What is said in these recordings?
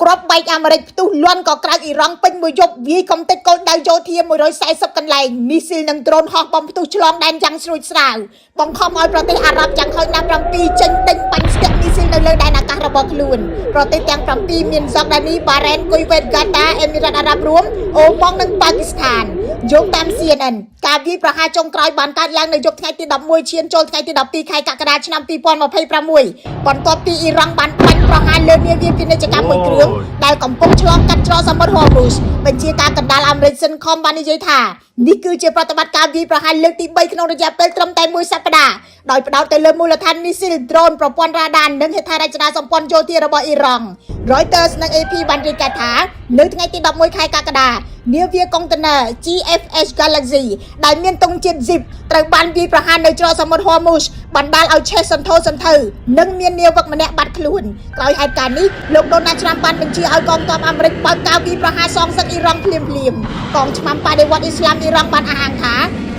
គ្រាប់បែកអាមេរិកផ្ទុះលាន់ក៏ក្រៅអ៊ីរ៉ង់ពេញមួយយប់វាយកំទេចគោលដៅយោធា140កន្លែងមីស៊ីលនិងដ្រូនហោះបំផ្ទុះឆ្លងដែនយ៉ាងស្រួចស្រាវបង្ខំឲ្យប្រទេសអារ៉ាប់យ៉ាងហោចណាស់7ចេញដេញបាញ់ស្ទាក់មីស៊ីលនៅលើដែនអាកាសរបស់ខ្លួនប្រទេសទាំង7មានហ្សកដានីបារ៉ែនគុយវ៉េតហ្គាតាអេមីរ៉ាតអារ៉ាប់រួមអូម៉ង់និងប៉ាគីស្ថានយោងតាម CNN ការវាយប្រហារចុងក្រោយបានកើតឡើងនៅយប់ថ្ងៃទី11ឈានចូលថ្ងៃទី12ខែកក្កដាឆ្នាំ2026បន្ទាប់ពីអ៊ីរ៉ង់បានបាញ់ប្រហារលើនាវាពាណិជ្ជកម្មមួយគ្រឿងដែលកំពុងឆ្លងកាត់ច្រកសមុទ្រហូមូសបញ្ជាការកណ្ដាលអាមេរិកសិនខំបាននិយាយថានេះគឺជាប្រតិបត្តិការវាយប្រហារលើកទី3ក្នុងរយៈពេលត្រឹមតែមួយសប្តាហ៍ដោយផ្ដោតទៅលើមូលដ្ឋានមីស៊ីលដ្រូនប្រព័ន្ធរ៉ាដានិងហេដ្ឋារចនាសម្ព័ន្ធយោធារបស់អ៊ីរ៉ង់ Reuters និង AP បានរាយការណ៍ថានៅថ្ងៃទី11ខែកក្កដានាវាកុងតឺន័រ GFS Galaxy ដែលមានទង់ជាតិ Zip ត្រូវបានវាយប្រហារនៅច្រកសមុទ្រ Hormuz បណ្ដាលឲ្យឆេះសន្ធោសន្ធៅនិងមាននាវិកម្នាក់បាត់ខ្លួនក្រោយហេតុការណ៍នេះលោកដូណាល់ត្រាំបានបញ្ជាឲ្យកងទ័ពអាមេរិកបើកការវាយប្រហារសងសឹកអ៊ីរ៉ង់ភ្លាមៗកងឆ្មាំបដិវត្តអ៊ីស្លាមអ៊ីរ៉ង់បានអះអាងថា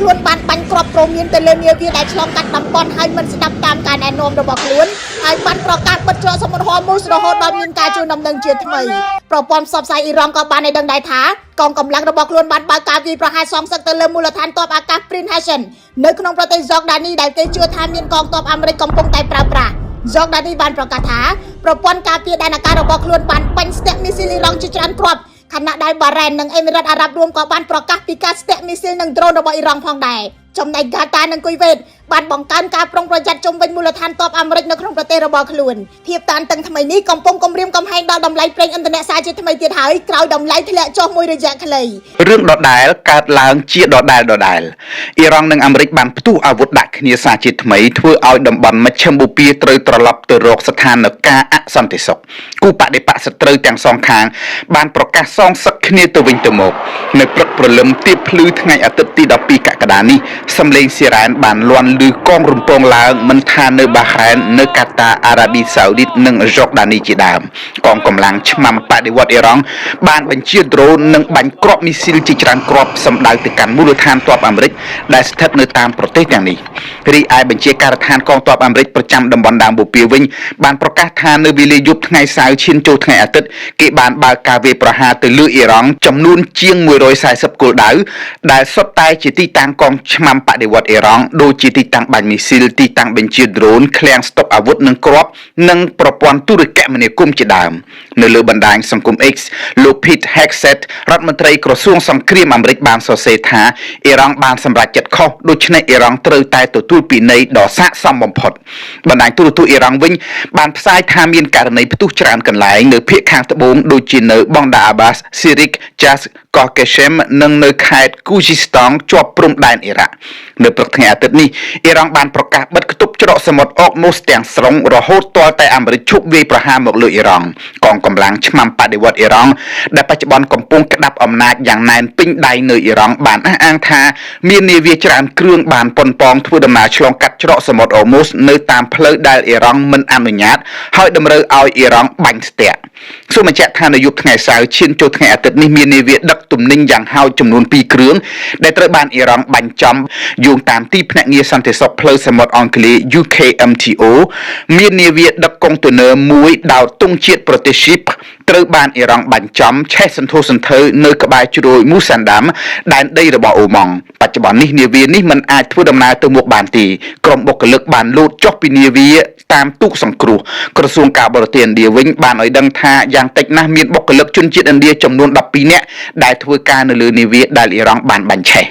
ខ្លួនបានបាញ់គ្រាប់ព្រមានទៅលើនាវាដែលឆ្លងកាត់តំបន់ហើយមិនស្ដាប់តាមការណែនាំរបស់ខ្លួនហើយបានប្រកាសបិទច្រកសមុទ្រ Hormuz រហូតដល់មានការជួយដំណឹងជាថ្មីប្រព័ន្ធផ្សព្វផ្សាយអ៊ីរ៉ង់ក៏បានឲ្យដឹងដែរថាកងកម្លាំងរបស់ខ្លួនបានបើកការវាយប្រហារសងសឹកទៅលើមូលដ្ឋានទ័ពអាកាស Prince Hassan នៅក្នុងប្រទេសហ្សកដានីដែលគេជឿថាមានកងទ័ពអាមេរិកកំពុងតែប្រើប្រាស់ហ្សកដានីបានប្រកាសថាប្រព័ន្ធការពារដែនអាកាសរបស់ខ្លួនបានបាញ់ស្ទាក់មីស៊ីលអ៊ីរ៉ង់ជាច្រើនគ្រាប់ខណៈដែលបារ៉ែននិងអេមីរ៉ាតអារ៉ាប់រួមក៏បានប្រកាសពីការស្ទាក់មីស៊ីលនិងដ្រូនរបស់អ៊ីរ៉ង់ផងដែរចំណែកហ្គាតានិងគុយវ៉េតបានបង្កើនការប្រុងប្រយ័ត្នជុំវិញមូលដ្ឋានទ័ពអាមេរិកនៅក្នុងប្រទេសរបស់ខ្លួនភាពតានតឹងថ្មីនេះកំពុងគំរាមកំហែងដល់តម្លៃប្រេងឥន្ធនៈសារជាថ្មីទៀតហើយក្រោយតម្លៃធ្លាក់ចុះមួយរយៈខ្លី រឿងដដែលកើតឡើងជាដដែលដដែលអ៊ីរ៉ង់និងអាមេរិកបានផ្ទុះអាវុធដាក់គ្នាសារជាថ្មីធ្វើឲ្យតំបន់មជ្ឈិមបូព៌ាត្រូវត្រឡប់ទៅរកស្ថានភាពអសន្តិសុខគូបដិបក្ខសត្រូវទាំងសងខាងបានប្រកាសសងសឹកគ្នាទៅវិញទៅមកនៅព្រឹកព្រលឹមទៀបភ្លឺថ្ងៃអាទិត្យទី12កក្កដានេះសំឡេងស៊ីរ៉ែនបានលាន់ឮកងរំពងឡើងមិនថានៅបាហរ៉ែននៅកាតាអារ៉ាប៊ីសាអូឌីតនិងយ៉ូដានីជាដើមកងកម្លាំងឆ្មាំបដិវត្តអ៊ីរ៉ង់បានបញ្ជាដ្រូននិងបាញ់គ្រាប់មីស៊ីលជាច្រើនគ្រាប់សម្ដៅទៅកាន់មូលដ្ឋានទ័ពអាមេរិកដែលស្ថិតនៅតាមប្រទេសទាំងនេះរីឯបញ្ជាការដ្ឋានកងទ័ពអាមេរិកប្រចាំតំបន់ដើមបូព៌ាវិញបានប្រកាសថានៅវេលាយប់ថ្ងៃសៅរ៍ឈានចូលថ្ងៃអាទិត្យគេបានបើកការវាយប្រហារទៅលើអ៊ីរ៉ង់ចំនួនជាង140គោលដៅដែលសុទ្ធតែជាទីតាំងកងឆ្មាំបដិវត្តអ៊ីរ៉ង់ដូចជាទីតាំងបាញ់មីស៊ីលទីតាំងបញ្ជាដ្រូនឃ្លាំងស្តុកអាវុធនិងគ្រាប់និងប្រព័ន្ធទូរគមនាគមន៍ជាដើមនៅលើបណ្ដាញសង្គម X លោក Pete Hegseth រដ្ឋមន្ត្រីក្រសួងសង្គ្រាមអាមេរិកបានសរសេរថាអ៊ីរ៉ង់បានសម្រេចចិត្តខុសដូច្នេះអ៊ីរ៉ង់ត្រូវតែទទួលពិន័យដ៏ស័ក្តិសមបំផុតបណ្ដាញទូរទស្សន៍អ៊ីរ៉ង់វិញបានផ្សាយថាមានករណីផ្ទុះច្រើនកន្លែងនៅភាគខាងត្បូងដូចជានៅបង់ដាអាបាសស៊ីរិកចាសកោះកេសេមនិងនៅខេត្តគូជីស្តង់ជាប់ព្រំដែនអ៊ីរ៉ាក់នៅព្រឹកថ្ងៃអាទិត្យនេះអ៊ីរ៉ង់បានប្រកាសបិទខ្ទប់ច្រកសមុទ្រអកម៉ូសទាំងស្រុងរហូតទាល់តែអាមេរិកឈប់វាយប្រហារមកលើអ៊ីរ៉ង់កងកម្លាំងឆ្មាំបដិវត្តអ៊ីរ៉ង់ដែលបច្ចុប្បន្នកំពុងក្តាប់អំណាចយ៉ាងណែនពេញដៃនៅអ៊ីរ៉ង់បានអះអាងថាមាននាវាច្រើនគ្រឿងបានប៉ុនប៉ងធ្វើដំណើរឆ្លងកាត់ច្រកសមុទ្រអូម៉ូសនៅតាមផ្លូវដែលអ៊ីរ៉ង់មិនអនុញ្ញាតហើយតម្រូវឲ្យអ៊ីរ៉ង់បាញ់ស្ទាក់សូមបញ្ជាក់ថានៅយប់ថ្ងៃសៅរ៍ឈានចូលថ្ងៃអាទិត្យនេះមាននាវាដឹកទំនិញយ៉ាងហោចចំនួន2គ្រឿងដែលត្រូវបានអ៊ីរ៉ង់បាញ់ចំយោងតាមទីភ្នាក់ងារសន្តិសុខផ្លូវសមុទ្រអង់គ្លេស UKMTO មាននាវាដឹកកុងតឺន័រមួយដោតទង់ជាតិប្រទេសស៊ីបត្រូវបានអ៊ីរ៉ង់បាញ់ចំឆេះសន្ធោសន្ធៅនៅក្បែរជ្រោយមូសាន់ដាំដែនដីរបស់អូម៉ង់បច្ចុប្បន្ននេះនាវានេះមិនអាចធ្វើដំណើរទៅមុខបានទេក្រុមបុគ្គលិកបានលោតចុះពីនាវាតាមទូកសង្គ្រោះក្រសួងការបរទេសឥណ្ឌាវិញបានឲ្យដឹងថាយ៉ាងតិចណាស់មានបុគ្គលិកជនជាតិឥណ្ឌាចំនួន12នាក់ដែលធ្វើការនៅលើនាវាដែលអ៊ីរ៉ង់បានបាញ់ឆេះ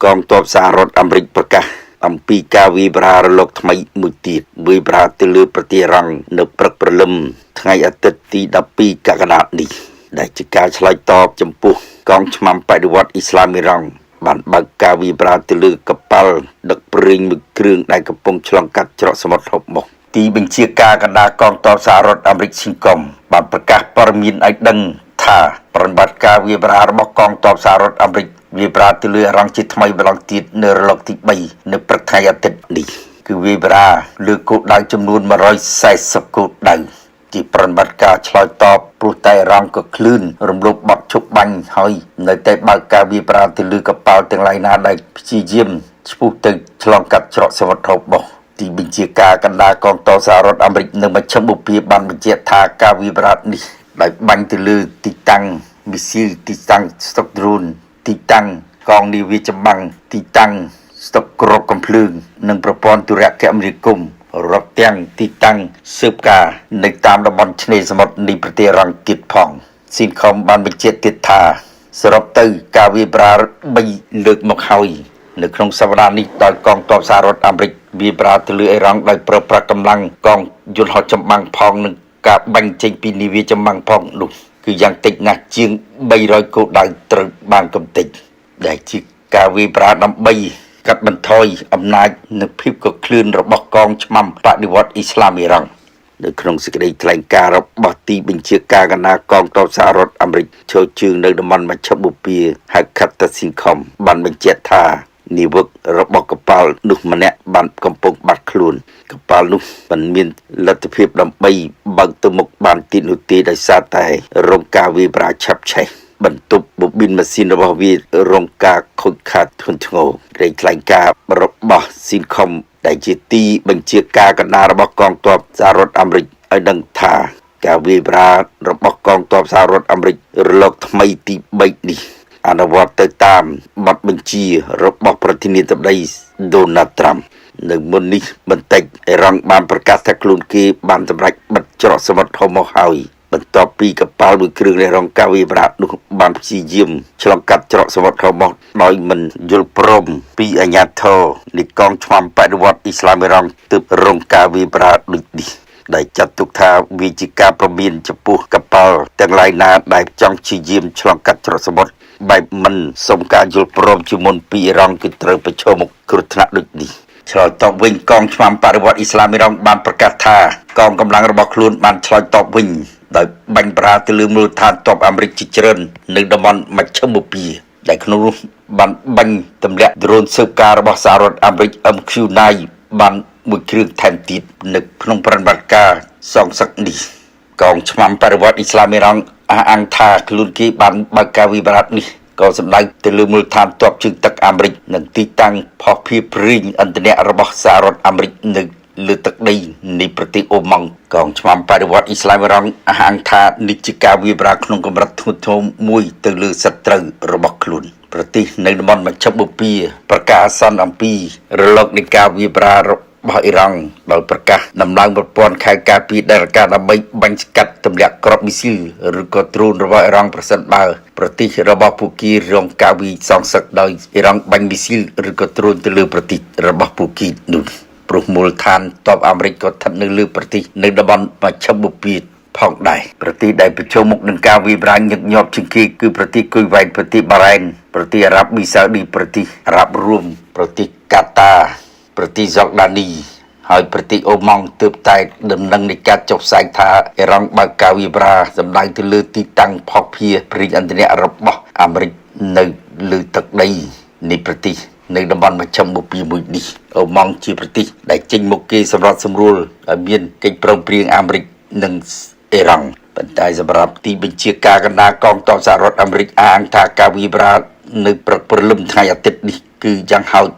កងទ័ពសហរដ្ឋអាមេរិកប្រកាសអំពីការវាយប្រហាររលកថ្មីមួយទៀតវាយប្រហារទៅលើប្រទេសអ៊ីរ៉ង់នៅព្រឹកព្រលឹមថ្ងៃអាទិត្យទី12កក្កដានេះដែលជាការឆ្លើយតបចំពោះកងឆ្មាំបដិវត្តអ៊ីស្លាមអ៊ីរ៉ង់បានបើកការវាយប្រហារទៅលើកប៉ាល់ដឹកប្រេងមួយគ្រឿងដែលកំពុងឆ្លងកាត់ច្រកសមុទ្រហូម៉ូសទីបញ្ជាការកណ្ដាលកងទ័ពសហរដ្ឋអាមេរិកស៊ីងកុំបានប្រកាសព័ត៌មានឲ្យដឹងថាប្រតិបត្តិការវាយប្រហាររបស់កងទ័ពសហរដ្ឋអាមេរិកវាយប្រហារទៅលើអ៊ីរ៉ង់ជាថ្មីម្ដងទៀតនៅរលកទី3នៅព្រឹកថ្ងៃអាទិត្យនេះគឺវាយប្រហារលើគោលដៅចំនួន140គោលដៅជាប្រតិបត្តិការឆ្លើយតបព្រោះតែអ៊ីរ៉ង់ក៏គ្លឿនរំលោភបទឈប់បាញ់ហើយនៅតែបើកការវាយប្រហារទៅលើកប៉ាល់ទាំងឡាយណាដែលព្យាយាមឆ្ពោះទៅឆ្លងកាត់ច្រកសមុទ្រហូម៉ូសទីបញ្ជាការកណ្ដាលកងទ័ពសហរដ្ឋអាមេរិកនៅមជ្ឈិមបូព៌ាបានបញ្ជាក់ថាការវាយប្រហារនេះ ដោយបាញ់ទៅលើទីតាំងមីស៊ីលទីតាំងស្តុកដ្រូនទីតាំងកងនាវាចម្បាំងទីតាំងស្តុកគ្រាប់កំភ្លើងនិងប្រព័ន្ធទូរគមនាគមន៍រាប់ទាំងទីតាំងស៊ើបការនៅតាមតំបន់ឆ្នេរសមុទ្រនៃប្រទេសអ៊ីរ៉ង់ទៀតផងស៊ីនខំបានបញ្ជាក់ទៀតថាសរុបទៅការវាយប្រហារ3លើកមកហើយនៅក្នុងសប្តាហ៍នេះដោយកងទ័ពសហរដ្ឋអាមេរិកវាយប្រហារទៅលើអ៊ីរ៉ង់ដោយប្រើប្រាស់កម្លាំងកងយន្តហោះចម្បាំងផងនិងការបាញ់ចេញពីនាវាចម្បាំងផងនោះគឺយ៉ាងតិចណាស់ជាង300គោលដៅត្រូវបានកម្ទេចដែលជាការវាយប្រហារដើម្បីកាត់បន្ថយអំណាចនិងភាពកក្លឿនរបស់កងឆ្មាំបដិវត្តអ៊ីស្លាមអ៊ីរ៉ង់នៅក្នុងសេចក្តីថ្លែងការណ៍របស់ទីបញ្ជាការកណ្ដាលកងទ័ពសហរដ្ឋអាមេរិកឈរជើងនៅតំបន់មជ្ឈបូព៌ាហៅកាត់តាស៊ីនខំបានបញ្ជាក់ថានាវិករបស់កប៉ាល់នោះម្នាក់បានកំពុងបាត់ខ្លួនកប៉ាល់នោះមិនមានលទ្ធភាពដើម្បីបើកទៅមុខបានទៀតនោះទេដោយសារតែរងការវាយប្រហារឆាប់ឆេះបន្ទប់បូប៊ីនម៉ាស៊ីនរបស់វារងការខូចខាតធ្ងន់ធ្ងរក្តីថ្លែងការណ៍របស់ស៊ីនខំដែលជាទីបញ្ជាការកណ្ដាលរបស់កងទ័ពសហរដ្ឋអាមេរិកឲ្យដឹងថាការវាយប្រហាររបស់កងទ័ពសហរដ្ឋអាមេរិករលកថ្មីទី3នេះអនុវត្តទៅតាមបទបញ្ជារបស់ប្រធានាធិបតីដូណាល់ត្រាំនៅមុននេះបន្តិចអ៊ីរ៉ង់បានប្រកាសថាខ្លួនគេបានសម្រេចបិទច្រកសមុទ្រហូម៉ូហើយបន្ទាប់ពីកប៉ាល់មួយគ្រឿងដែលរងការវាយប្រហារនោះបានព្យាយាមឆ្លងកាត់ច្រកសមុទ្រហូម៉ូដោយមិនយល់ព្រមពីអាជ្ញាធរនៃកងឆ្មាំបដិវត្តអ៊ីស្លាមអ៊ីរ៉ង់ទើបរងការវាយប្រហារដូចនេះដែលចាត់ទុកថាវាជាការប្រមានចំពោះកប៉ាល់ទាំងឡាយណាដែលចង់ព្យាយាមឆ្លងកាត់ច្រកសមុទ្របែបមិនសុំការយល់ព្រមជាមុនពីអ៊ីរ៉ង់គឺត្រូវប្រឈមមុខគ្រោះថ្នាក់ដូចនេះឆ្លើយតបវិញកងឆ្មាំបដិវត្តអ៊ីស្លាមអ៊ីរ៉ង់បានប្រកាសថាកងកម្លាំងរបស់ខ្លួនបានឆ្លើយតបវិញដោយបាញ់ប្រហារទៅលើមូលដ្ឋានទ័ពអាមេរិកជាច្រើននៅតំបន់មជ្ឈិមបូព៌ាដែលក្នុងនោះបានបាញ់ទម្លាក់ដ្រូនស៊ើបការរបស់សហរដ្ឋអាមេរិក MQ-9 បានមួយគ្រឿងថែមទៀតនៅក្នុងប្រតិបត្តិការសងសឹកនេះកងឆ្មាំបដិវត្តអ៊ីស្លាមអ៊ីរ៉ង់អះអាងថាខ្លួនគេបានបើកការវិបត្តិនេះក៏សម្ដៅទៅលើមូលដ្ឋានទ័ពជើងទឹកអាមេរិកនិងទីតាំងផុសភាព្រីងឥន្ធនៈរបស់សហរដ្ឋអាមេរិកនៅលើទឹកដីនៃប្រទេសអូម៉ង់កងឆ្មាំបដិវត្តអ៊ីស្លាមអ៊ីរ៉ង់អះអាងថានេះជាការវាយប្រហារក្នុងកម្រិតធ្ងន់ធ្ងរមួយទៅលើសត្រូវរបស់ខ្លួនប្រទេសនៅតំបន់មជ្ឈិមបូព៌ាប្រកាសអាសន្នអំពីរលកនៃការវាយប្រហាររបស់អ៊ីរ៉ង់ដោយប្រកាសដំឡើងប្រព័ន្ធខែលការពារដែនអាកាសដើម្បីបាញ់ស្កាត់ទម្លាក់គ្រាប់មីស៊ីលឬក៏ដ្រូនរបស់អ៊ីរ៉ង់ប្រសិនបើប្រទេសរបស់ពួកគេរងការវាយសងសឹកដោយអ៊ីរ៉ង់បាញ់មីស៊ីលឬក៏ដ្រូនទៅលើប្រទេសរបស់ពួកគេនោះព្រោះមូលដ្ឋានទ័ពអាមេរិកក៏ស្ថិតនៅលើប្រទេសនៅតំបន់មជ្ឈិមបូព៌ាផងដែរប្រទេសដែលប្រឈមមុខនឹងការវាយប្រហារញឹកញាប់ជាងគេគឺប្រទេសគុយវ៉ៃតប្រទេសបារ៉ែនប្រទេសអារ៉ាប់ប៊ីសាអូឌីប្រទេសអារ៉ាប់រួមប្រទេសកាតាប្រទេសហ្សកដានីហើយប្រទេសអូម៉ង់ទើបតែដំណឹងនៃការចុះផ្សាយថាអ៊ីរ៉ង់បើកការវាយប្រហារសម្ដៅទៅលើទីតាំងផុសភាព្រីងឥន្ធនៈរបស់អាមេរិកនៅលើទឹកដីនៃប្រទេសនៅតំបន់មជ្ឈិមបូព៌ាមួយនេះអូម៉ង់ជាប្រទេសដែលចេញមុខគេសម្របសម្រួលឲ្យមានកិច្ចព្រមព្រៀងអាមេរិកនិងអ៊ីរ៉ង់ប៉ុន្តែសម្រាប់ទីបញ្ជាការកណ្ដាលកងទ័ពសហរដ្ឋអាមេរិកអាងថាការវាយប្រហារនៅព្រឹកព្រលឹមថ្ងៃអាទិត្យនេះគឺយ៉ាងហោច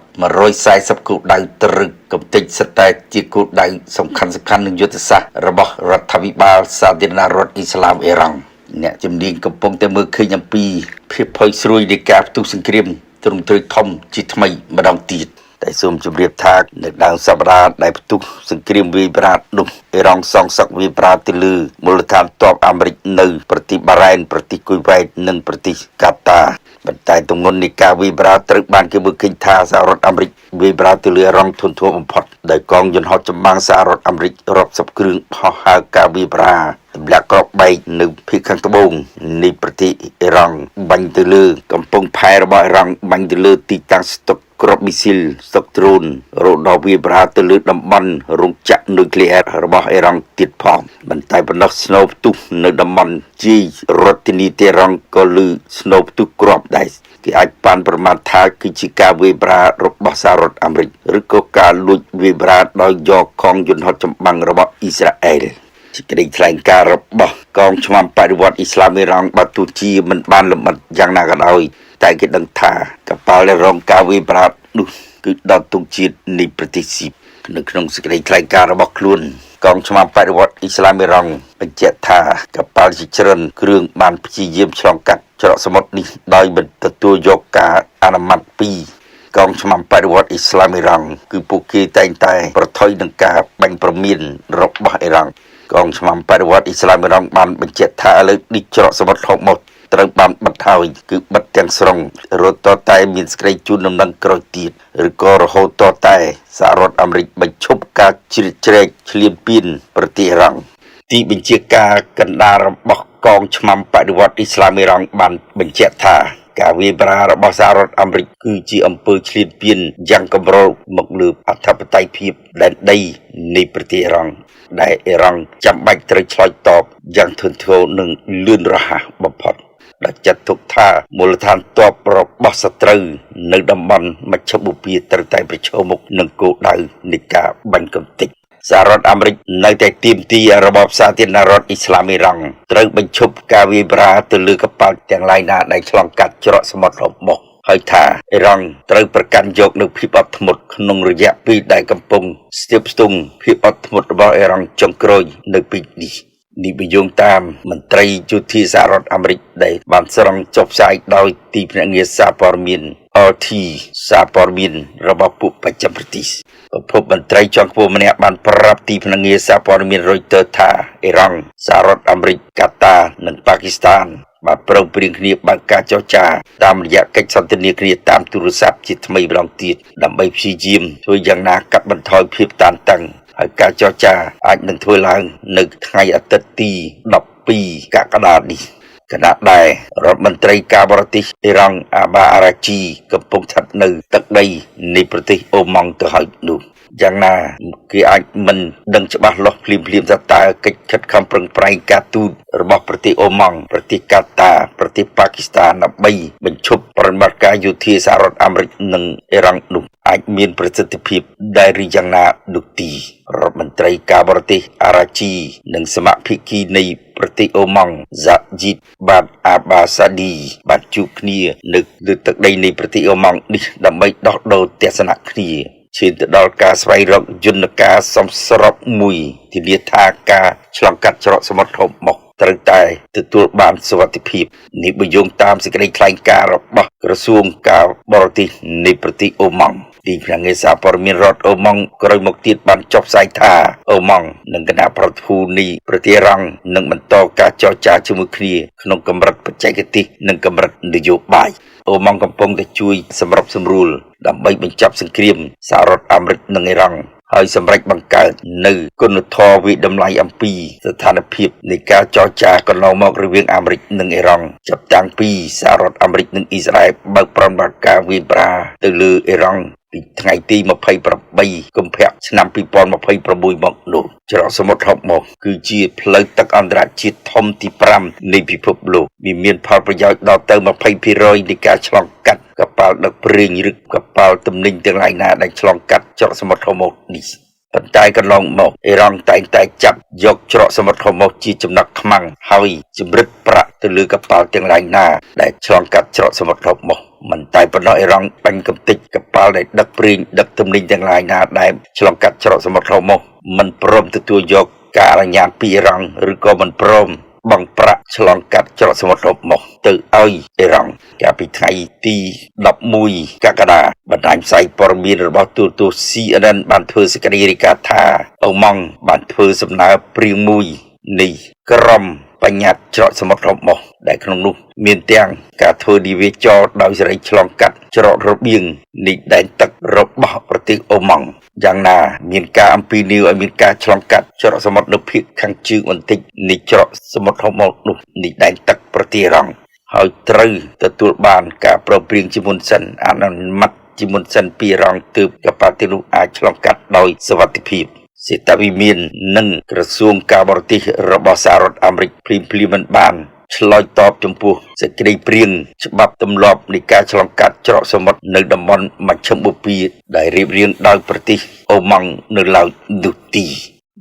140គោលដៅត្រូវកំទេចសិតតែជាគោលដៅសំខាន់សំខាន់នឹងយុទ្ធសាស្ត្ររបស់រដ្ឋាភិបាលសាធារណរដ្ឋអ៊ីស្លាមអ៊ីរ៉ង់អ្នកជំនាញកំពុងតែមើលឃើញអំពីភាពផុយស្រួយនៃការផ្ទុះសង្គ្រាមទ្រង់ទ្រាយធំជាថ្មីម្ដងទៀតតែសូមជម្រាបថានៅដើមសប្តាហ៍ដែលផ្ទុះសង្គ្រាមវាយប្រហារនោះអ៊ីរ៉ង់សងសឹកវាយប្រហារទៅលើមូលដ្ឋានទ័ពអាមេរិកនៅប្រទេសបារ៉ែនប្រទេសគុយវ៉ៃតនិងប្រទេសកាតាប៉ុន្តែទម្ងន់នៃការវាយប្រហារត្រូវបានគេមើលឃើញថាសហរដ្ឋអាមេរិកវាយប្រហារទៅលើអ៊ីរ៉ង់ធនធានបំផុតដោយកងយន្តហោះចម្បាំងសហរដ្ឋអាមេរិករាប់សិបគ្រឿងហោះហើរការវាយប្រហារទម្លាក់គ្រាប់បែកនៅភាគខាងត្បូងនៃប្រទេសអ៊ីរ៉ង់បាញ់ទៅលើកំពង់ផែរបស់អ៊ីរ៉ង់បាញ់ទៅលើទីតាំងស្តុកគ្រាប់មីស៊ីលស្តុកដ្រូនរហូតដល់វាយប្រហារទៅលើតំបន់រោងចក្រនុយក្លេអ៊ែររបស់អ៊ីរ៉ង់ទៀតផងមិនតែប៉ុណ្ណោះស្នូផ្ទុះនៅតំបន់ជាយរដ្ឋធានីតេរ៉ង់ក៏ឮស្នូផ្ទុះគ្រាប់ដែរគេអាចប៉ាន់ប្រមាណថាគឺជាការវាយប្រហាររបស់សហរដ្ឋអាមេរិកឬក៏ការលួចវាយប្រហារដោយយកកងយន្តហោះចម្បាំងរបស់អ៊ីស្រាអែលសេចក្តីថ្លែងការណ៍របស់កងឆ្មាំបដិវត្តអ៊ីស្លាមអ៊ីរ៉ង់បើទោះជាមិនបានលម្អិតយ៉ាងណាក៏ដោយតែគេដឹងថាកប៉ាល់ដែលរងការវាយប្រហារនោះគឺដល់ទង់ជាតិនៃប្រទេសស៊ីបនៅក្នុងសេចក្តីថ្លែងការណ៍របស់ខ្លួន កងឆ្មាំបដិវត្តអ៊ីស្លាមអ៊ីរ៉ង់បញ្ជាក់ថាកប៉ាល់ជាច្រើនគ្រឿងបានព្យាយាមឆ្លងកាត់ច្រកសមុទ្រនេះដោយមិនទទួលយកការអនុម័តពីកងឆ្មាំបដិវត្តអ៊ីស្លាមអ៊ីរ៉ង់គឺពួកគេតែងតែប្រថុយនឹងការបាញ់ព្រមានរបស់អ៊ីរ៉ង់កងឆ្មាំបដិវត្តអ៊ីស្លាមអ៊ីរ៉ង់បានបញ្ជាក់ថាឥឡូវនេះច្រកសមុទ្រហូម៉ូសត្រូវបានបិទហើយគឺបិទទាំងស្រុងរហូតតតែមានសេចក្តីជូនដំណឹងក្រោយទៀតឬក៏រហូតតតែសហរដ្ឋអាមេរិកបញ្ឈប់ការជ្រៀតជ្រែកឈ្លានពានប្រទេសអ៊ីរ៉ង់ទីបញ្ជាការកណ្ដាលរបស់កងឆ្មាំបដិវត្តអ៊ីស្លាមអ៊ីរ៉ង់បានបញ្ជាក់ថាការវាយប្រហាររបស់សហរដ្ឋអាមេរិកគឺជាអំពើឈ្លានពានយ៉ាងកម្រមកលើអធិបតេយ្យភាពដែនដីនៃប្រទេសអ៊ីរ៉ង់ដែលអ៊ីរ៉ង់ចាំបាច់ត្រូវឆ្លើយតបយ៉ាងធ្ងន់ធ្ងរនិងលឿនរហ័សបំផុតដែលចាត់ទុកថាមូលដ្ឋានទ័ពរបស់សត្រូវនៅតំបន់មជ្ឈបូព៌ាត្រូវតែប្រឈមមុខនឹងគោលដៅនៃការបាញ់កំទេចសហរដ្ឋអាមេរិកនៅតែទាមទាររបបសាធារណរដ្ឋអ៊ីស្លាមអ៊ីរ៉ង់ត្រូវបញ្ឈប់ការវាយប្រហារទៅលើកប៉ាល់ទាំងឡាយណាដែលឆ្លងកាត់ច្រកសមុទ្រហូម៉ូសហើយថាអ៊ីរ៉ង់ត្រូវប្រកាន់យកនូវភាពអត់ធ្មត់ក្នុងរយៈពេលដែលកំពុងស្ទាបស្ទង់ភាពអត់ធ្មត់របស់អ៊ីរ៉ង់ចុងក្រោយនៅពេលនេះនេះបញ្យងតាមមន្ត្រីយោធាសហរដ្ឋអាមេរិកដែលបានស្រង់ចុះផ្សាយដោយទីភ្នាក់ងារសារព័ត៌មាន RT សារព័ត៌មានរបស់ពួកបច្ចឹមប្រទេសប្រភពមន្ត្រីជាន់ខ្ពស់ម្នាក់បានប្រាប់ទីភ្នាក់ងារសារព័ត៌មាន Reuters ថាអ៊ីរ៉ង់សហរដ្ឋអាមេរិកកាតានិងប៉ាគីស្ថានបានព្រមព្រៀងគ្នាបើកការចរចាតាមរយៈកិច្ចសន្ទនាគ្នាតាមទូរស័ព្ទជាថ្មីម្ដងទៀតដើម្បីព្យាយាមធ្វើយ៉ាងណាកាត់បន្ថយភាពតានតឹងហើយការចរចាអាចនឹងធ្វើឡើងនៅថ្ងៃអាទិត្យទី12កក្កដានេះខណៈដែលរដ្ឋមន្ត្រីការបរទេសអ៊ីរ៉ង់អាបាអារ៉ាជីកំពុងស្ថិតនៅទឹកដីនៃប្រទេសអូម៉ង់ទៅហើយនោះយ៉ាងណាគេអាចមិនដឹងច្បាស់លាស់ភ្លាមៗថាតើកិច្ចខិតខំប្រឹងប្រែងការទូតរបស់ប្រទេសអូម៉ង់ប្រទេសកាតាប្រទេសប៉ាគីស្ថានដើម្បីបញ្ឈប់ប្រតិបត្តិការយោធាសហរដ្ឋអាមេរិកនិងអ៊ីរ៉ង់នោះអាចមានប្រសិទ្ធភាពដែរឬយ៉ាងណានោះទីរដ្ឋមន្ត្រីការបរទេសអារ៉ាជីនិងសមាភិគីនៃប្រទេសអូម៉ង់ហ្សាជីតបាទអាបាសាឌីបានជួបគ្នានៅលើទឹកដីនៃប្រទេសអូម៉ង់នេះដើម្បីដោះដូរទស្សនៈគ្នាឈានទៅដល់ការស្វែងរកយន្តការសមស្របមួយធានាថាការឆ្លងកាត់ច្រកសមុទ្រហូម៉ូសត្រូវតែទទួលបានសុវត្ថិភាពនេះបើយោងតាមសេចក្តីថ្លែងការណ៍របស់ក្រសួងការបរទេសនៃប្រទេសអូម៉ង់ទីភ្នាក់ងារសារព័ត៌មានរដ្ឋអូម៉ង់ក្រោយមកទៀតបានចុះផ្សាយថាអូម៉ង់និងគណៈប្រតិភូនៃប្រទេសអ៊ីរ៉ង់នឹងបន្តការចរចាជាមួយគ្នាក្នុងកម្រិតបច្ចេកទេសនិងកម្រិតនយោបាយអូម៉ង់កំពុងតែជួយសម្របសម្រួលដើម្បីបញ្ចប់សង្គ្រាមសហរដ្ឋអាមេរិកនិងអ៊ីរ៉ង់ហើយសម្រេចបង្កើតនៅគុណធម៌វិតម្លៃអំពីស្ថានភាពនៃការចរចាកន្លងមករវាងអាមេរិកនិងអ៊ីរ៉ង់ចាប់តាំងពីសហរដ្ឋអាមេរិកនិងអ៊ីស្រាអែលបើកប្រតិបត្តិការវាយប្រហារទៅលើអ៊ីរ៉ង់ពីថ្ងៃទី28កុម្ភៈឆ្នាំ2026មកនោះច្រកសមុទ្រហូម៉ូសគឺជាផ្លូវទឹកអន្តរជាតិធំទី5នៃពិភពលោកវាមានផលប្រយោជន៍ដល់ទៅ20%នៃការឆ្លងកាត់កប៉ាល់ដឹកប្រេងឬកប៉ាល់ទំនិញទាំងឡាយណាដែលឆ្លងកាត់ច្រកសមុទ្រហូម៉ូសនេះប៉ុន្តែកន្លងមកអ៊ីរ៉ង់តែងតែចាប់យកច្រកសមុទ្រហូម៉ូសជាចំណុចខ្មាំងហើយជំរិតប្រាក់ទៅលើកប៉ាល់ទាំងឡាយណាដែលឆ្លងកាត់ច្រកសមុទ្រហូម៉ូសមិនតែប៉ុណ្ណោះអ៊ីរ៉ង់បាញ់កំទេចកប៉ាល់ដែលដឹកប្រេងដឹកទំនិញទាំងឡាយណាដែលឆ្លងកាត់ច្រកសមុទ្រហូម៉ូសមិនព្រមទទួលយកការអនុញ្ញាតពីអ៊ីរ៉ង់ឬក៏មិនព្រមបង់ប្រាក់ឆ្លងកាត់ច្រកសមុទ្រហូម៉ូសទៅឲ្យអ៊ីរ៉ង់កាលពីថ្ងៃទី11កក្កដាបណ្ដាញផ្សាយព័ត៌មានរបស់ទូរទស្សន៍ CNN បានធ្វើសេចក្តីរាយការណ៍ថាអូម៉ង់បានធ្វើសំណើព្រាងមួយនៃក្រុមបញ្ញត្តិច្រកសមុទ្រហូម៉ូសដែលក្នុងនោះមានទាំងការធ្វើនាវាចរដោយសេរីឆ្លងកាត់ច្រករបៀងនៃដែនទឹករបស់ប្រទេសអូម៉ង់យ៉ាងណាមានការអំពាវនាវឲ្យមានការឆ្លងកាត់ច្រកសមុទ្រនៅភាគខាងជើងបន្តិចនៃច្រកសមុទ្រហូម៉ូសនោះនៃដែនទឹកប្រទេសអ៊ីរ៉ង់ហើយត្រូវទទួលបានការព្រមព្រៀងជាមុនសិនអនុម័តជាមុនសិនពីអ៊ីរ៉ង់ទើបកប៉ាល់ទាំងនោះអាចឆ្លងកាត់ដោយសុវត្ថិភាពសេតវិមាននិងក្រសួងការបរទេសរបស់សហរដ្ឋអាមេរិកភ្លាមៗមិនបានឆ្លើយតបចំពោះសេចក្តីព្រាងច្បាប់ទម្លាប់នៃការឆ្លងកាត់ច្រកសមុទ្រនៅតំបន់មជ្ឈិមបូព៌ាដែលរៀបរៀងដោយប្រទេសអូម៉ង់នៅឡើយនោះទី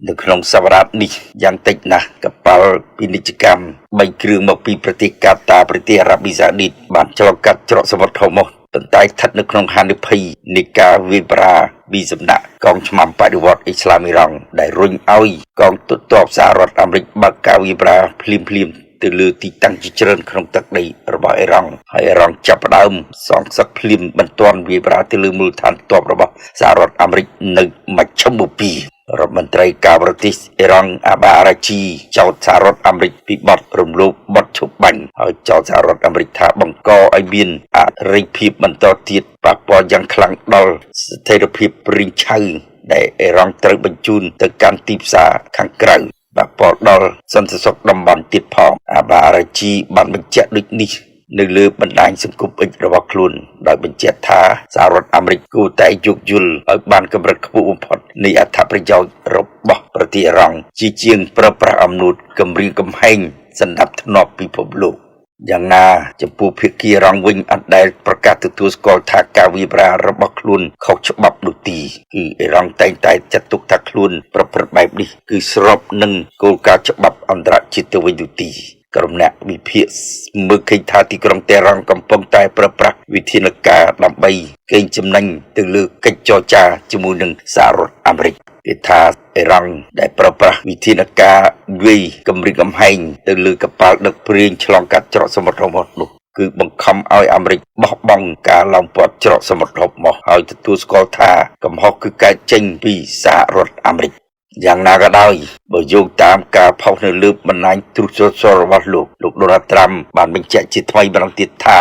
នៅក្នុងសប្តាហ៍នេះយ៉ាងតិចណាស់កប៉ាល់ពាណិជ្ជកម្ម3គ្រឿងមកពីប្រទេសកាតាប្រទេសអារ៉ាប៊ីសាឌីតបានឆ្លងកាត់ច្រកសមុទ្រហូម៉ូស ប៉ុន្តែស្ថិតនៅក្នុងហានិភ័យនៃការវាយប្រហារពីសំណាក់កងឆ្មាំបដិវត្តអ៊ីស្លាមអ៊ីរ៉ង់ដែលរុញឲ្យកងទ័ពសហរដ្ឋអាមេរិកបើកការវាយប្រហារភ្លាមៗទៅលើទីតាំងជាច្រើនក្នុងទឹកដីរបស់អ៊ីរ៉ង់ហើយអ៊ីរ៉ង់ចាប់ផ្ដើមសងសឹកភ្លាមបន្ទាន់វាយប្រហារទៅលើមូលដ្ឋានទ័ពរបស់សហរដ្ឋអាមេរិកនៅមជ្ឈិមបូព៌ារដ្ឋមន្ត្រីការបរទេសអ៊ីរ៉ង់អាបាអារ៉ាជីចោទសហរដ្ឋអាមេរិកពីបទរំលោភបទឈប់បាញ់ហើយចោទសហរដ្ឋអាមេរិកថាបង្កឲ្យមានអរិភាពបន្តទៀតប៉ះពាល់យ៉ាងខ្លាំងដល់ស្ថិរភាពប្រេងឆៅដែលអ៊ីរ៉ង់ត្រូវបញ្ជូនទៅកាន់ទីផ្សារខាងក្រៅប៉ះពាល់ដល់សន្តិសុខតំបន់ទៀតផងអាបាអារ៉ាជីបានបញ្ជាក់ដូចនេះនៅលើបណ្ដាញសង្គម X របស់ខ្លួនដោយបញ្ជាក់ថាសហរដ្ឋអាមេរិកគួរតែយោគយល់ឲ្យបានកម្រិតខ្ពស់បំផុតនៃអត្ថប្រយោជន៍របស់ប្រទេសអ៊ីរ៉ង់ជាជាងប្រើប្រាស់អំនួតគំរាមកំហែងសន្តិភាពពិភពលោកយ៉ាងណាចំពោះភាគីអ៊ីរ៉ង់វិញអត់ដែលប្រកាសទទួលស្គាល់ថាការវាយប្រហាររបស់ខ្លួនខុសច្បាប់នោះទេគឺអ៊ីរ៉ង់តែងតែចាត់ទុកថាខ្លួនប្រព្រឹត្តបែបនេះគឺស្របនឹងគោលការណ៍ច្បាប់អន្តរជាតិទៅវិញនោះទេក្រុមអ្នកវិភាគមើលឃើញថាទីក្រុងតេរ៉ង់កំពុងតែប្រើប្រាស់វិធានការដើម្បីកេងចំណេញទៅលើកិច្ចចរចាជាមួយនឹងសហរដ្ឋអាមេរិកគេថាអ៊ីរ៉ង់ដែលប្រើប្រាស់វិធានការវាយគំរាមកំហែងទៅលើកប៉ាល់ដឹកប្រេងឆ្លងកាត់ច្រកសមុទ្រហូម៉ូសនោះគឺបង្ខំឲ្យអាមេរិកបោះបង់ការឡោមព័ទ្ធច្រកសមុទ្រហូម៉ូសហើយទទួលស្គាល់ថាកំហុសគឺកើតចេញពីសហរដ្ឋអាមេរិកយ៉ាងណាក៏ដោយបើយោងតាមការផុសនៅលើបណ្ដាញទ្រុសសូសរបស់លោកលោកដូណាល់ត្រាំបានបញ្ជាក់ជាថ្មីម្ដងទៀតថា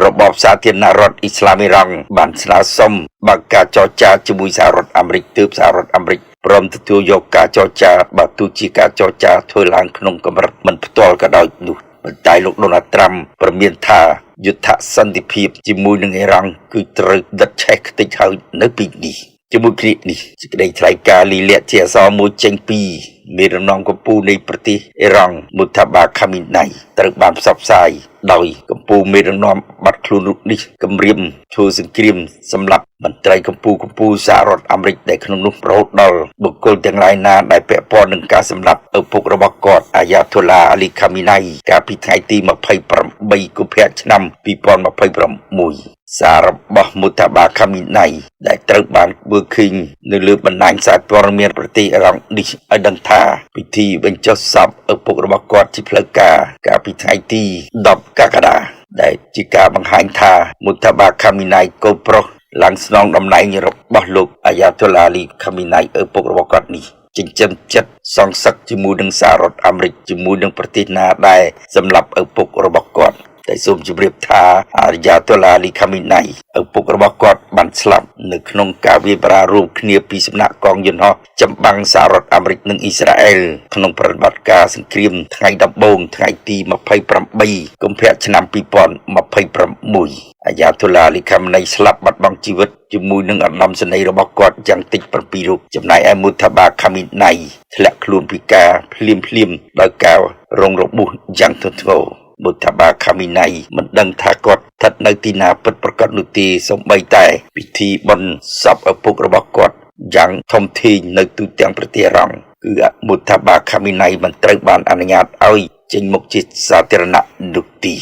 របបសាធារណរដ្ឋអ៊ីស្លាមអ៊ីរ៉ង់បានស្នើសុំបើកការចរចាជាមួយសហរដ្ឋអាមេរិកទើបសហរដ្ឋអាមេរិកព្រមទទួលយកការចរចាបើទោះជាការចរចាធ្វើឡើងក្នុងកម្រិតមិនផ្ទាល់ក៏ដោយនោះប៉ុន្តែលោកដូណាល់ត្រាំព្រមានថាយុទ្ធសន្តិភាពជាមួយនឹងអ៊ីរ៉ង់គឺត្រូវដិតឆេះខ្ទេចហើយនៅពេលនេះជាមួយគ្នានេះសេចក្តីថ្លែងការណ៍លីលាក់ជាអក្សរមួយចេញពីមេរណងកម្ពុជានៃប្រទេសអ៊ីរ៉ង់មុតាបាខាមីណៃត្រូវបានផ្សព្វផ្សាយដោយកម្ពុជាមេរណងបាត់ខ្លួនរូបនេះគម្រាមធ្វើសង្គ្រាមសម្រាប់មន្ត្រីកម្ពុជាកម្ពុជាសហរដ្ឋអាមេរិកដែលក្នុងនោះរហូតដល់បុគ្គលទាំងឡាយណាដែលពាក់ព័ន្ធនឹងការសម្លាប់ឪពុករបស់គាត់អាយ៉ាធូឡាអាលីខាមីណៃកាលពីថ្ងៃទី28កុម្ភៈឆ្នាំ2026សាររបស់មុតាបាខាមីណៃដែលត្រូវបានមើលឃើញនៅលើបណ្ដាញសារព័ត៌មានប្រទេសអ៊ីរ៉ង់នេះឲ្យដឹងថាពិធីបញ្ចុះសពឪពុករបស់គាត់ជាផ្លូវការកាលពីថ្ងៃទី10កក្កដាដែលជាការបង្ហាញថាមុតាបាខាមីណៃកូនប្រុសឡើងស្នងតំណែងរបស់លោកអាយ៉ាតូឡាលីខាមីណៃឪពុករបស់គាត់នេះចិញ្ចឹមចិត្តសងសឹកជាមួយនឹងសហរដ្ឋអាមេរិកជាមួយនឹងប្រទេសណាដែលសម្លាប់ឪពុករបស់គាត់តែសូមជម្រាបថាអាយ៉ាតូឡាលីខាមីណៃឪពុករបស់គាត់បានស្លាប់នៅក្នុងការវាយប្រហាររួមគ្នាពីសំណាក់កងយន្តហោះចម្បាំងសហរដ្ឋអាមេរិកនិងអ៊ីស្រាអែលក្នុងប្រតិបត្តិការសង្គ្រាមថ្ងៃដំបូងថ្ងៃទី28កុម្ភៈឆ្នាំ2026អាយ៉ាតូឡាលីខាមីណៃស្លាប់បាត់បង់ជីវិតជាមួយនឹងឧត្តមសេនីយ៍របស់គាត់យ៉ាងតិច7រូបចំណែកឯមុតាបាខាមីណៃធ្លាក់ខ្លួនពិការភ្លាមភ្លាមដោយការរងរបួសយ៉ាងធ្ងន់ធ្ងរមុតាបាខាមីណៃមិនដឹងថាគាត់ស្ថិតនៅទីណាពិតប្រាកដនោះទេសូម្បីតែពិធីបុណ្យសពឪពុករបស់គាត់យ៉ាងធំធេងនៅទូទាំងប្រទេសអ៊ីរ៉ង់គឺមុតាបាខាមីណៃមិនត្រូវបានអនុញ្ញាតឲ្យចេញមុខជាសាធារណៈនោះទេ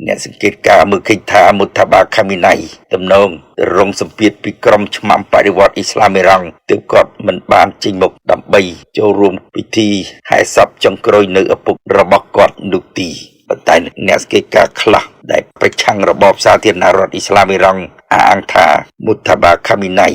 អ្នកសង្កេតការមើលឃើញថាមុតាបាខាមីណៃទំនងរងសម្ពាធពីក្រុមឆ្មាំបដិវត្តអ៊ីស្លាមអ៊ីរ៉ង់ទើបគាត់មិនបានចេញមុខដើម្បីចូលរួមពិធីហែសពចុងក្រោយនៅឪពុករបស់គាត់នោះទេប៉ុន្តែអ្នកសង្កេតការខ្លះដែលប្រឆាំងរបបសាធារណរដ្ឋអ៊ីស្លាមអ៊ីរ៉ង់អះអាងថាមុតាបាខាមីណៃ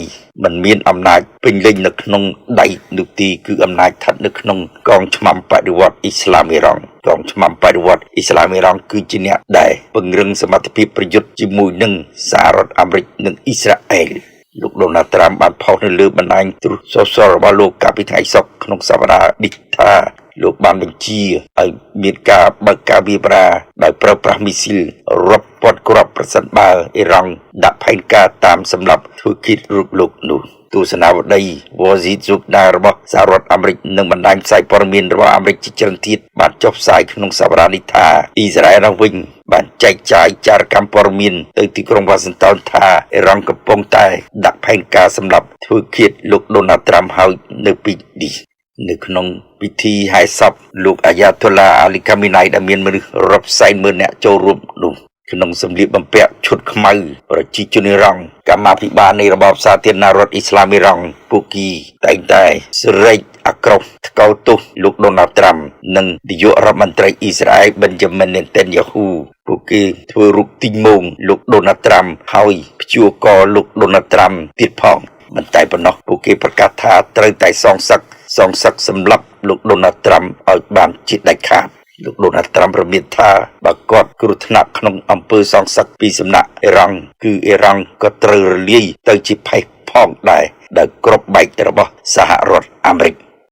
មិនមានអំណាចពេញលេញនៅក្នុងដៃនោះទេគឺអំណាចស្ថិតនៅក្នុងកងឆ្មាំបដិវត្តអ៊ីស្លាមអ៊ីរ៉ង់កងឆ្មាំបដិវត្តអ៊ីស្លាមអ៊ីរ៉ង់គឺជាអ្នកដែលពង្រឹងសមត្ថភាពប្រយុទ្ធជាមួយនឹងសហរដ្ឋអាមេរិកនិងអ៊ីស្រាអែលលោកដូណាល់ត្រាំបានផុសនៅលើបណ្ដាញទ្រុសសូសលរបស់លោកកាលពីថ្ងៃសុក្រក្នុងសប្តាហ៍នេះថាលោកបានបញ្ជាឲ្យមានការបើកការវាយប្រហារដោយប្រើប្រាស់មីស៊ីលរាប់ពាន់គ្រាប់ប្រសិនបើអ៊ីរ៉ង់ដាក់ផែនការតាមសម្រាប់ធ្វើគិតរូបលោកនោះទស្សនាវដ្តី Wall Street Journal របស់សហរដ្ឋអាមេរិកនិងបណ្ដាញផ្សាយព័ត៌មានរបស់អាមេរិកជាច្រើនទៀតបានចុះផ្សាយក្នុងសប្តាហ៍នេះថាអ៊ីស្រាអែលនោះវិញបានចែកចាយចារកម្មព័ត៌មានទៅទីក្រុងវ៉ាស៊ីនតោនថាអ៊ីរ៉ង់កំពុងតែដាក់ផែនការសម្រាប់ធ្វើឃាតលោកដូណាល់ត្រាំហើយនៅពេលនេះនៅក្នុងពិធីហែសពលោកអាយ៉ាតូឡាអាលីកាមីណៃដែលមានមនុស្សរាប់សែនម៉ឺននាក់ចូលរួមនោះ ក្នុងសម្លៀកបំពាក់ឈុតខ្មៅប្រជាជនអ៊ីរ៉ង់កម្មាភិបាលនៃរបបសាធារណរដ្ឋអ៊ីស្លាមអ៊ីរ៉ង់ពួកគីតែងតែស្រែកអាក្រោះថ្កោលទោសលោកដូណាល់ត្រាំនិងនាយករដ្ឋមន្ត្រីអ៊ីស្រាអែលបិនយ៉ាមីននេតានយ៉ាហ៊ូពួកគេធ្វើរូបទីងមោងលោកដូណាល់ត្រាំហើយព្យួរកលោកដូណាល់ត្រាំទៀតផងមិនតែប៉ុណ្ណោះពួកគេប្រកាសថាត្រូវតែសងសឹកសងសឹកសម្លាប់លោកដូណាល់ត្រាំឲ្យបានជាដាច់ខាតលោកដូណាល់ត្រាំប្រមានថាបើគាត់គ្រោះថ្នាក់ក្នុងអំពើសងសឹកពីសំណាក់អ៊ីរ៉ង់គឺអ៊ីរ៉ង់ក៏ត្រូវរលាយទៅជាផេះផងដែរដោយគ្រាប់បែករបស់សហរដ្ឋអាមេរិក។